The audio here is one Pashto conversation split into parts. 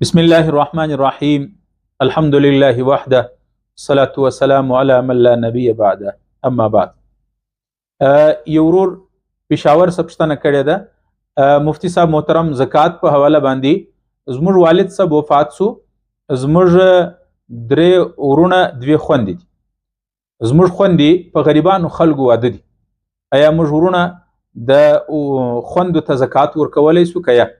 بسم الله الرحمن الرحیم. الحمد لله وحده، الصلاة والسلام على من لا نبی بعده، اما بعد. یو ورور پېښور څخه پوښتنه کړې ده، مفتي صاحب محترم، زکات په حواله باندې زموږ والد صاحب وفات سو، زموږ درې ورونه دوې خوندې دي، زموږ خوندې په غریبانو خلکو واده دي، ایا موږ ورونه د خوندو ته زکات ورکولی سو که یا؟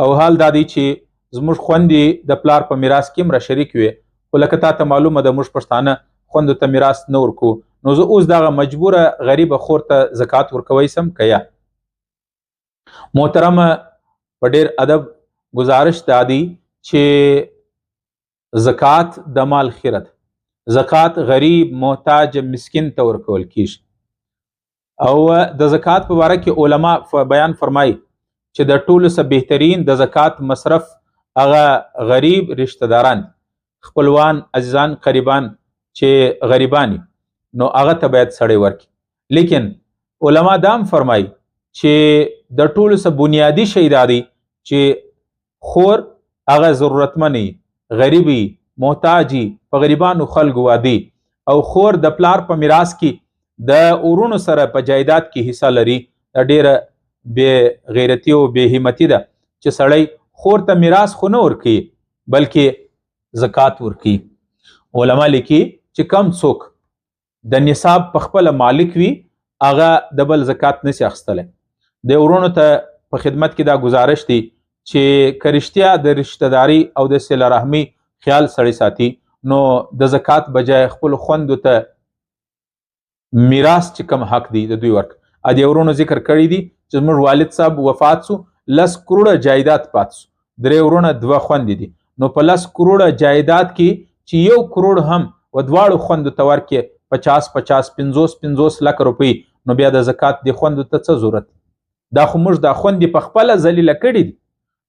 او حال دا دی چې زموږ خوندې د پلار په میراث کې هم را شریک وې، خو لکه تا ته معلومه ده موږ پښتانه خوندو ته میراث نه ورکو، نو زه اوس دغه مجبوره غریبه خور ته زکات ورکوی سم که یا؟ محترمه، په ډېر ادب گزارش دا دی چې زکات د مال خیره ده، زکات غریب محتاج مسکین ته ورکول کیږي. او د زکات په باره کې علما بیان فرمایي چې د ټولو څخه بهترین د زکات مصرف هغه غریب رشته داران، خپلوان، عزیزان، قریبان چې غریبان، نو هغه ته باید سړی ورکړي. لیکن علما دا هم فرمایي چې د ټولو څخه بنیادي شی دا دی چې خور هغه ضرورتمنې، غریبي، محتاجي، په غریبانو خلکو وادي، او خور د پلار په میراث کې د ورونو سره په جایداد کې حصه لري. دا ډېره بې غیرتي او بې همتي ده چې سړی خور ته میراث خو نه ورکوي بلکې زکات ورکوي. علما لیکي چې کم څوک د نصاب په خپله مالک وي هغه د بل زکات نسی اخیستلی. د ورونو ته په خدمت کې دا گزارش دی چې که رښتیا د رشته داري او د صله رحمي خیال سړی ساتي، نو د زکات بجای خپلو خوندو ته میراث چې کوم حق دی د دوی ورک. ا دې ورونو ذکر کړی دی چې زموږ والد صاحب وفات سو، 10 کروړه جایداد پات سو، درې ورونه دوه خوندې دي، نو په 10 کروړه جایداد کې چې 1 کروړ هم و دواړو خوندو ته ورکې 50 50 50 50 لک روپۍ، نو بیا د زکات د خوندو ته څه ضرورت؟ دا خو موږ دا خوندې په خپله ذلیله کړي دي.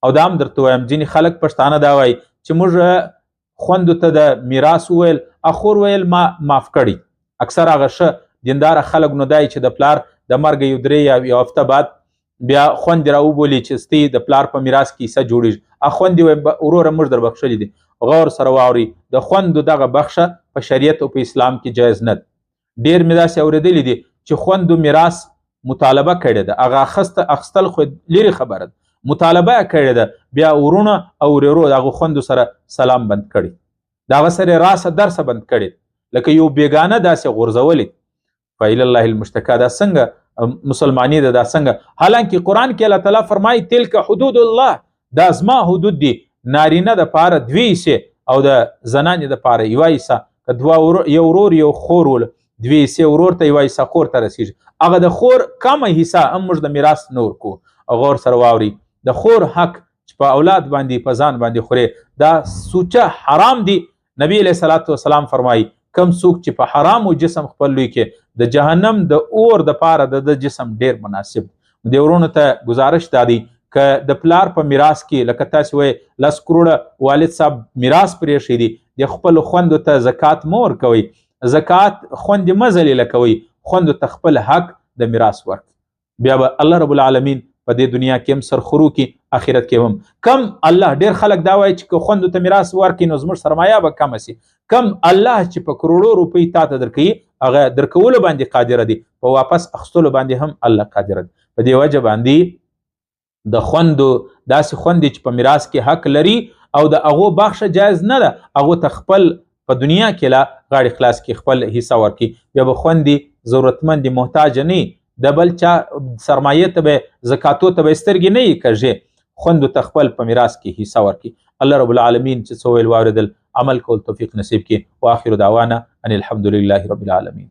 او دا هم درته وایم، ځینې خلک پښتانه دا وایي چې موږ خوندو ته د میراث وویل، اخور ویل ما معاف کړي. اکثر هغه ښه دینداره خلک نو دای چې د پلار د مرګ یو درې یا یو هفته بعد بیا خوندې راوبولي چې ستې د پلار په میراث کې حصه جوړېږي. اخوندې وایي وروره موږ در بخښلي دي. غور سره واوري، د خوندو دغه بخښه په شریعت او په اسلام کې جایز نه ده. ډېر مې داسې اورېدلي دي چې خوندو میراث مطالبه کړې ده، هغه اخیستل خو لرې خبره ده، مطالبه یې کړې ده، بیا ورونه او ورېرو د هغو خوندو سره سلام بند کړي، د هغه سره یې راسه درسه بند کړي، لکه یو بېګانه داسې غورځولې. فإلی الله المشتکا. دا څنګه مسلماني ده؟ دا څنګه؟ حالانکه قرآن کې الله تعالی فرمایي تلک حدود الله، دا زما حدود دي، نارینه د پاره دوې حصې او د زنانې د پاره یوه حصه. که دوه یو ورور یو خور ول، دوې حصې ورور ته، یوه حصه خور ته رسېږي. هغه د خور کمه حصه هم موږ د میراث نه ورکو. غور سره واوري، د خور حق چې په اولاد باندې په ځان باندې خورې دا سوچه حرام دی. نبی علیه الصلاة والسلام فرمایي کم څوک چې په حرامو جسم خپل لوی کې د جهنم د اور د پاره د ده جسم ډېر مناسب دی. ورونو ته گزارش دا دی که د پلار په میراث کې لکه تاسې وایئ 10 کروړه والد صاحب میراث پرېښی دی، د خپلو خوندو ته زکات مه ورکوئ، زکات خوندې مه ذلیله کوئ، خوندو ته خپل حق د میراث ورکړئ. بیا به الله رب العالمین په دې دنیا کې هم سرخرو کې، آخرت کې هم. کم الله، ډېر خلک دا وایي چې که خوندو ته میراث ورکړي نو زموږ سرمایه به کمه سي. کم الله چې په کروړو روپۍ تا ته درکوي هغه درکولو باندې قادر دی، په واپس اخیستلو باندې هم الله قادر دی. په دې وجه باندې د خوندو داسې خوندې چې په میراث کې حق لري او د هغو بخښه جایز نه ده، هغو ته خپل په دنیا کې لا غاړې خلاص کې خپل حصه ورکړي. بیا به خوندې ضرورتمندې محتاج نه، د بل چا سرمایې ته به زکاتو ته به سترګې نه یې کږې، خوندو ته خپل په میراث کې حصه ورکړي. الله رب العالمین چې څه ویل واورېدل عمل کول توفیق نصیب کړي. واخر دعوانا ان الحمد لله رب العالمین.